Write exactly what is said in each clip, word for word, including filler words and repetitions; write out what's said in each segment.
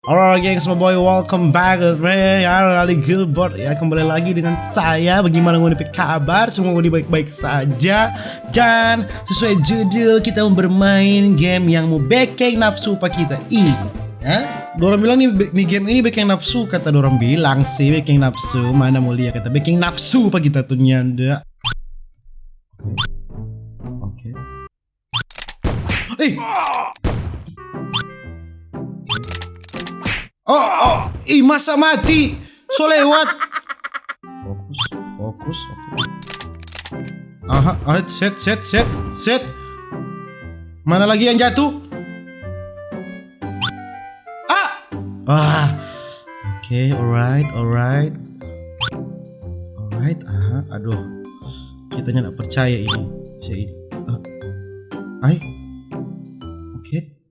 Alright gengs, my boy, welcome back with me, ya, Rally Gilbert, ya, kembali lagi dengan saya. Bagaimana ngoni pe kabar? Semua ngoni baik-baik saja. Dan sesuai judul, kita mau bermain game yang mau bekeng nafsu pa kita ini, ya. Dorang bilang ni, ni game ini bekeng nafsu, kata dorang bilang sih bekeng nafsu. Mana mau lia kata bekeng nafsu pa kita tu, nyanda. Oke. Oke. Eh. Oh, oh, ih, masa mati? So lewat. Fokus, fokus, oke. Aha, ah, set, set, set, set. Mana lagi yang jatuh? Ah! Ah. Oke, alright, alright. Alright, aha, aduh. Kita nyanda percaya ini. Si ini. Ah. Ai. Oke.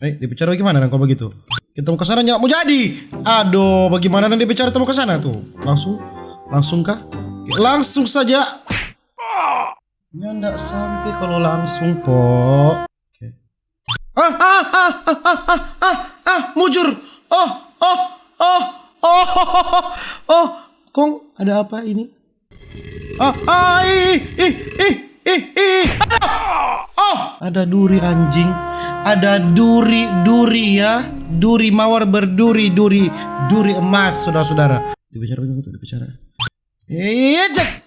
Eh, dia bicara bagaimana dong kalau begitu? Kita mau ke sana nyanda mau jadi. Aduh, bagaimana dong dia bicara kita mau ke sana tuh? Langsung, langsung kah? Oke, langsung saja. Nyanda sampe kalau langsung, po. Oke. Ah, ah, ah, ah, ah, ah, ah, ah, mujur. Oh, oh, oh, oh, oh, oh, oh. Kong, ada apa ini? Ah, ah, ih, ih, ih, ih, ih. Aduh. Oh, ada duri, anjing. Ada duri, duri ya. Duri mawar berduri, duri, duri emas, saudara-saudara. Dibicara begitu, dibicara. Eh, cek.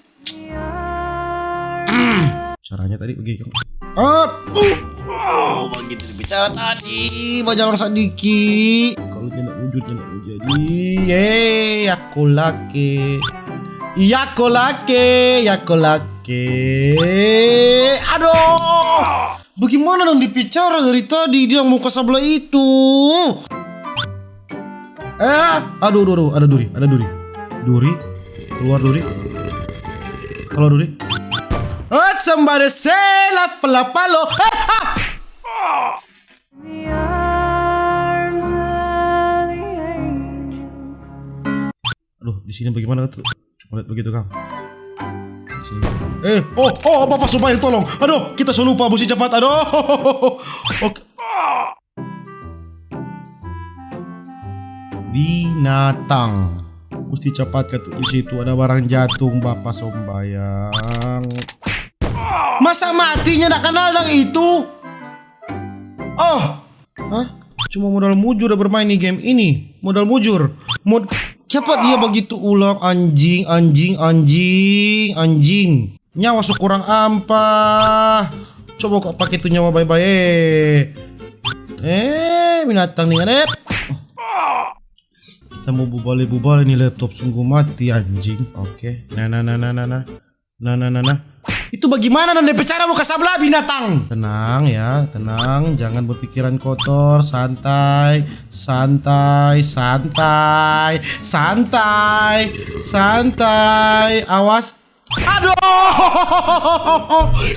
Caranya tadi begini, Kang. Up. Uh. Oh, begitu dibicara tadi, bajalang sadiki. Kalau nyanda wujud, nyanda mau jadi. Eh, aku laki. Iya, aku laki, iya, aku laki. Aduh. Bagaimana dong dibicara dari tadi, dia muka sebelah itu? Eh, aduh, aduh, aduh, ada duri, ada duri. Duri, keluar duri. Keluar duri. Hot, somebody say la pala palo. Ah, ah. Aduh, di sini bagaimana tuh? Coba lihat begitu, Kang. Di sini. Eh, oh, oh, Bapak Subail, tolong. Aduh, kita so lupa, musti cepat. Aduh. Oke. Binatang. Musti capat ka tu, di situ ada barang jatung, Bapa sombayang. Masa matinya ndak kenal dang itu? Oh, hah? Cuma modal mujur da bermain di game ini. Modal mujur. Mod, kiapa dia bagitu ulang? Anjing, anjing, anjing, anjing. Nyawa so kurang ampa. Coba kau pake tu nyawa bae-bae. Eh, binatang nih, nganet. Kita mau bubale-bubale nih laptop, sungguh mati, anjing. Oke. Nah, nah, nah, nah, nah, nah. Nah, nah, nah, nah. Itu bagaimana dong depe cara mo ka sabla, binatang? Tenang ya, tenang. Jangan berpikiran kotor. Santai, santai, santai, santai, santai. Awas. Aduh!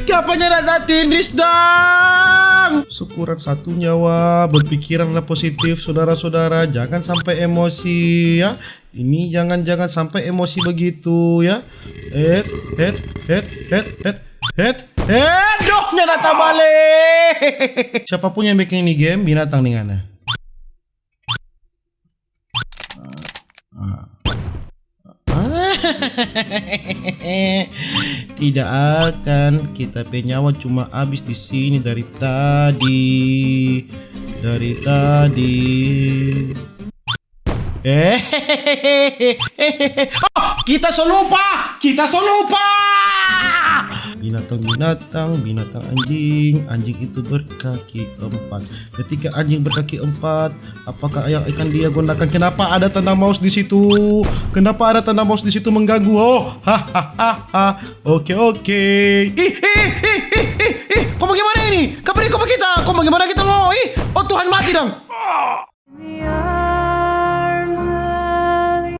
Kiapa nyanda tindis dang? Syukuran satu nyawa, berpikiranlah positif, saudara-saudara. Jangan sampai emosi, ya. Ini jangan, jangan sampai emosi begitu, ya. Het, het, het, het, het, het. Eh, doh, nyanda tabale. Siapapun yang bikin ini game, binatang nih ngana. Tidak akan, kita pe nyawa cuma abis di sini dari tadi. Dari tadi. Eh, oh, kita so lupa, kita so lupa. Binatang-binatang, binatang anjing, anjing itu berkaki empat. Ketika anjing berkaki empat, apakah yang akan dia gunakan? Kenapa ada tanda mouse di situ? Kenapa ada tanda mouse di situ mengganggu? Oh, hahaha. Oke, oke. Ih, ih, ih, ih, ih, ih. Kok bagaimana ini? Kapan kok kita? Kok bagaimana kita mau? Ih, oh Tuhan, mati dong.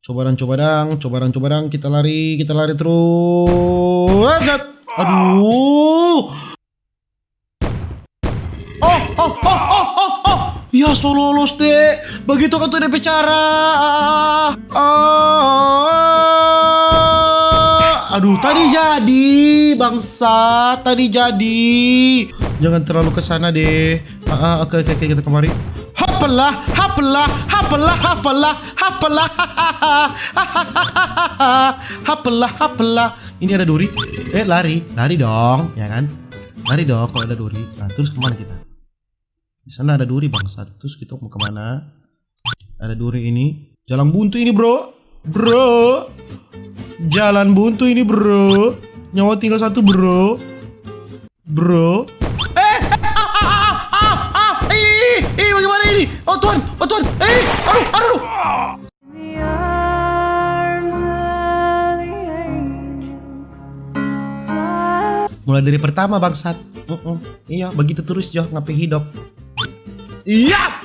Coba dang, coba dang, coba dang, coba dang. Kita lari, kita lari terus. Aduh. Oh, oh, oh, oh, oh, oh. Ya, so lolos deh. Begitu kan tuh depe cara. Ah, Aduh, tadi jadi, bangsa, tadi jadi. Jangan terlalu ke sana deh. Ah, ah, oke, oke, oke, kita kemari. Hapelah, hapelah, hapelah, hapelah, hapelah. Hapelah, hapelah. Ini ada duri. Eh, lari, lari dong, ya kan? Lari dong kalau ada duri. Nah, terus kemana kita? Di sana ada duri, bangsat. Terus kita mau kemana? Ada duri ini. Jalan buntu ini, bro. Bro. Jalan buntu ini, bro. Nyawa tinggal satu, bro. Bro. Eh, ah, ah, ah, ah, ah, ih, ih, ih, bagaimana ini? Oh Tuhan, oh Tuhan, eh, aduh, aduh, aduh. Mulai dari pertama, bangsat. Mm-mm. Iya, begitu terus jo, ngape hidup. Iya.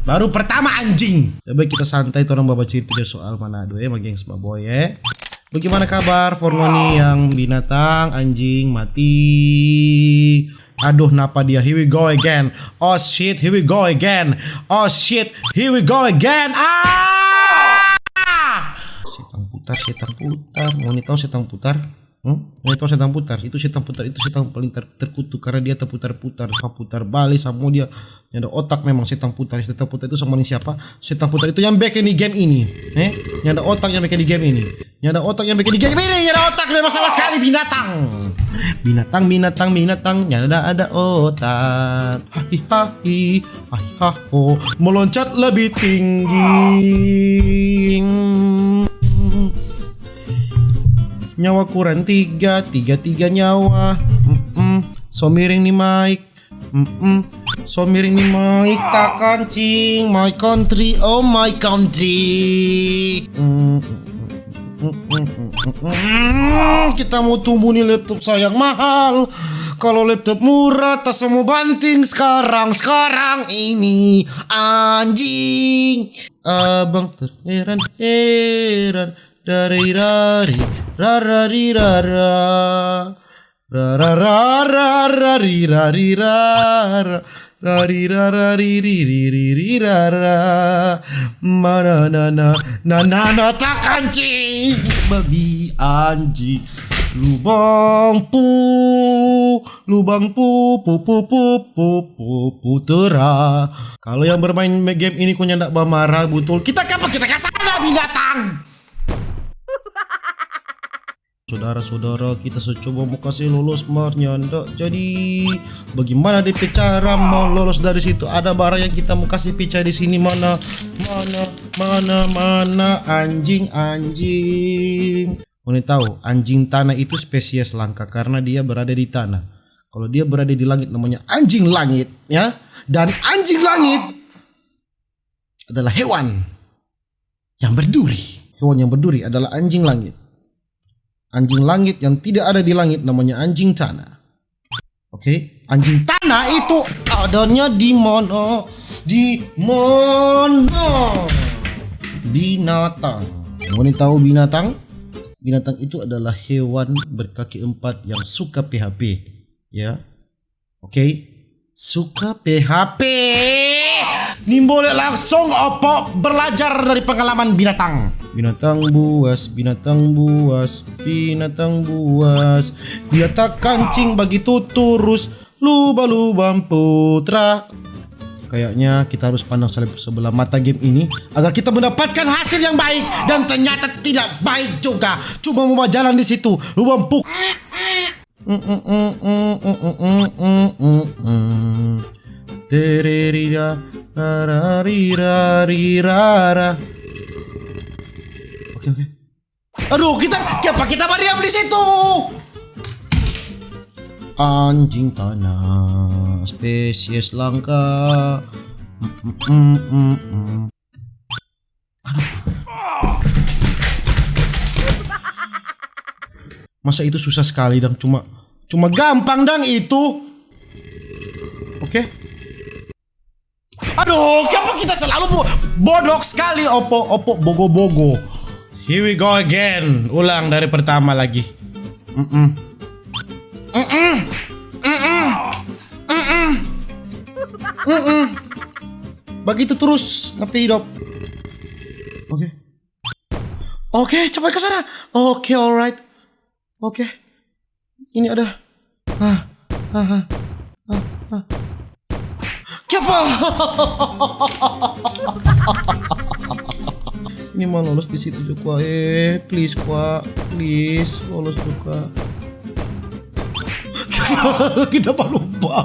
Baru pertama, anjing. Ya baik, kita santai, torang bawa cerita jo soal Manado, eh, ma gengs, ma boy, eh. Bagaimana kabar for ngoni yang binatang, anjing, mati? Aduh, napa dia? Here we go again. Oh shit, here we go again. Oh shit, here we go agagan. Ah! Setang putar, setang putar. Ngoni tahu setang putar? Hmm? Ngoni tahu setang putar? Itu setang putar, itu setang paling ter-, terkutuk karena dia terputar-putar, putar balik sama dia. Nyanda otak memang setang putar. Setang putar itu sama dengan siapa? Setang putar itu yang bikin di game ini. Eh? Nyanda otak yang bikin di game ini. Nyanda otak yang bikin di game ini. Nyanda otak memang sama sekali, binatang. Binatang, binatang, binatang. Nyanda ada otak. Hahi, hahi, hahi, haho. Meloncat lebih tinggi. Nyawa kurang tiga, tiga, tiga nyawa. Mm-mm. So miring ni mic. Mm-mm. So miring ni mic, tak kancing, my country, oh my country. Mm, mm, mm, mm, mm, mm, mm. Kita mau tumbuh ni laptop sayang mahal. Kalau laptop murah, tak semua banting sekarang, sekarang ini, anjing. Abang terheran-heran, dari rari, rarari rara. Rara rara rari rari rara. Rari rara riri riri rara. Mana na na na na na tak kancing. Babi anjing. Lubang pu, lubang pu pu pu pu pu pu putera. Kalau yang bermain game ini kok nyanda bamarah butul, kita kapa kita kasana binatang. Sodara-sodara, kita so coba mo kase lolos mar nyanda jadi. Bagimana depe cara mo lolos dari situ? Ada barang yang kita mo kase pica di sini, mana, mana, mana, mana, anjing, anjing. Ngoni tahu, anjing tanah itu spesies langka karena dia berada di tanah. Kalau dia berada di langit namanya anjing langit, ya. Dan anjing langit adalah hewan yang berduri. Hewan yang berduri adalah anjing langit. Anjing langit yang tidak ada di langit namanya anjing tanah. Oke, anjing tanah itu adanya di mana? Di mana? Binatang. Ngoni tahu binatang? Binatang itu adalah hewan berkaki empat yang suka P H P, ya. Oke. Suka P H P. Nimbole langsung opo belajar dari pengalaman binatang. Binatang buas, binatang buas, binatang buas. Dia tak kancing bagitu turus, lubang-lubang putra. Kayaknya kita harus pandang sele-, sebelah mata game ini agar kita mendapatkan hasil yang baik, dan ternyata tidak baik juga. Cuma mau jalan di situ, lubang pu- Tererira, rararira, rirara. Oke, oke. Aduh, kita, kenapa kita berdiam di situ? Anjing tanah, spesies langka. Mm, mm, mm, mm, mm. Aduh. Masa itu susah sekali dang, cuma, cuma gampang dang itu. Oke. Aduh, kenapa kita selalu bo-, bodok sekali, opo, opo, bogo-bogo. Here we go again. Ulang dari pertama lagi. Mm-mm. Mm-mm. Mm-mm. Mm-mm. Mm-mm. Begitu terus, tapi hidup. Oke. Oke, coba ke sana. Oke, alright. Oke. Ini ada. Ah, ah, ah, ah, ah. Kiapa? Ini mau lolos di situ juga. Eh, please, Kwa. Please, lolos juga. Kita balumpa.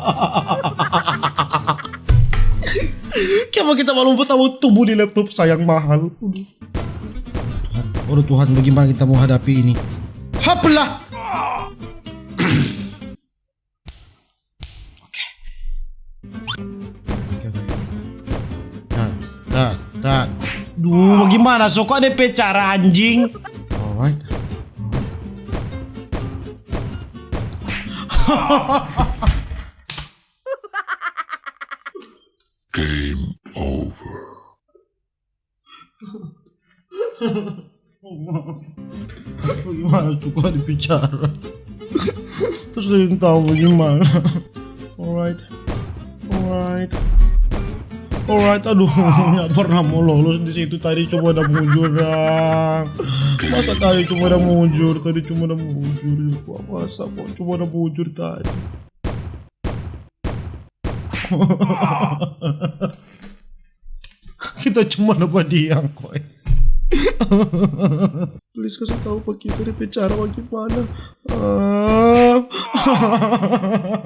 Kiapa kita balumpa tahu tubuh di laptop sayang mahal. Aduh Tuhan, bagaimana kita mau hadapi ini? Haplah. Oke. Oke, oke. Tar, tar, tar. Duh, bagaimana? So, kok ada pe cara, anjing? Alright. Alright. Game over. Bagaimana suka dibicara? Terus dia tahu bagaimana? Alright. Alright. Alright, aduh, nggak pernah mau lolos di situ tadi, cuma ada mujur, dang. Masa tadi cuma ada mujur, tadi cuma ada mujur. Masa kok cuma ada mujur tadi? Kita cuma na badiang, koi. Please kasih tahu pa kita depe cara bagaimana. Ah.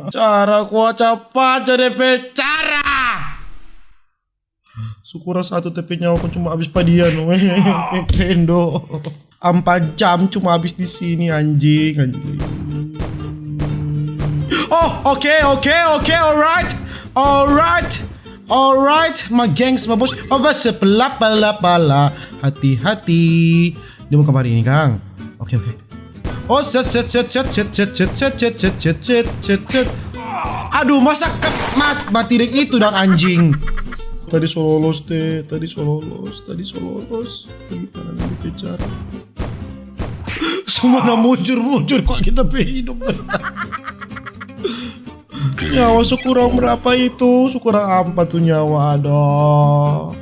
Cara kwa capat jo depe cara. Syukur satu, tapi nyawa ko cuma habis pa dia no. Pendo. Ampa jam cuma habis di sini, anjing, anjing. Oh, oke, oke, oke, alright. Alright. Alright, my gengs, my boys. Oh, bas, pala, pala, pala. Hati-hati. Dia mau kemari ini, Kang. Oke, oke. Oh, set, set, set. Aduh, masa ke-, mat-, mati deng itu dang, anjing. Tadi so lolos, te. Tadi so lolos. Tadi so lolos. Gimana nanti cara? Semua na mujur-mujur kok kita pe hidup dari tadi. Nyawa so kurang berapa itu? So kurang ampa tu nyawa, aduh.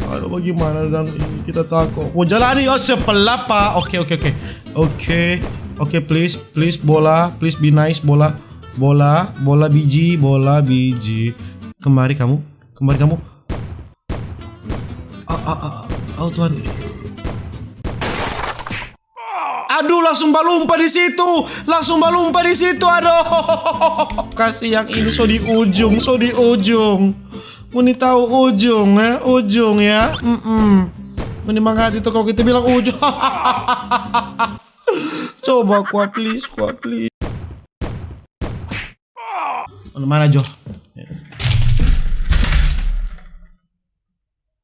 Aduh, bagaimana dang ini? Kita tako. Mo jalani, oh, sepelapa. Oke, oke, oke. Oke. Oke, please, please, bola. Please be nice, bola. Bola, bola biji, bola biji. Kemari kamu. Kemari kamu. Ah, ah, ah, ah. Oh, Tuhan. Aduh, langsung balumpa di situ. Langsung balumpa di situ. Aduh. Kasih yang ini so di ujung, so di ujung. Ngoni tahu ujung, eh? Ujung, ya. Mm-mm. Ngoni mangarti to kalau kita bilang ujung. Coba, kwa, please, kwa, please. Mana, mana, Jo?